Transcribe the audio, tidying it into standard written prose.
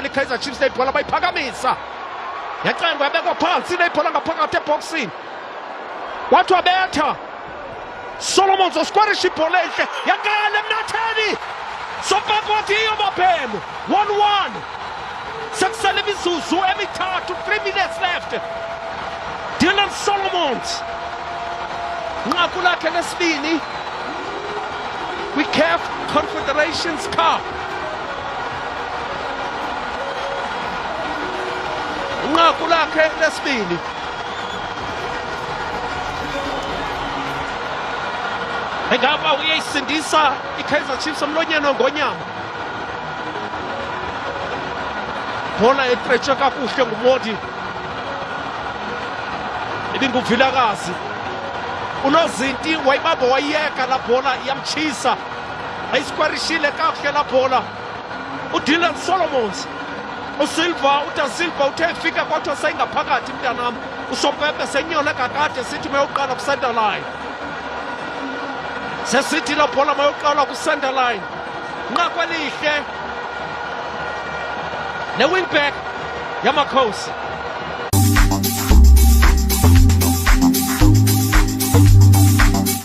Kaizer Chiefs ibhola bayiphakamisa, yacengwa, yabekwa phansi ibhola ngaphakathi ebhokisini, wathi wabetha Solomons oskwarisha ibhola enhle, yaqala emnatheni. Sompempe wathi iyo mabhemu, 1-1. Sekusele imizuzu emithathu, 3 minutes left. Dylan Solomons, nqaku lakhe lesibini kwi-CAF Confederations Cup. Inqaku lakhe lesibini. Engaba uyayisindisa i-Kaizer Chiefs emlonyeni wengonyama. Bhola etretshwe kakuhle nguModi, ibinguVilakazi. Unozinti wayibamba wayiyeka la bhola, yamtshisa, ayisikwarishile kakuhle la bhola uDylan Solomons. USilva, uDa Silva uthe efika kwathiwa seyingaphakathi mntanam. Usompempe senyole kakade, sithi mayoqala ku-center line, sesithi la bhola mayoqala ku-center line. Nqaku elihle ne-wingback yamakhosi.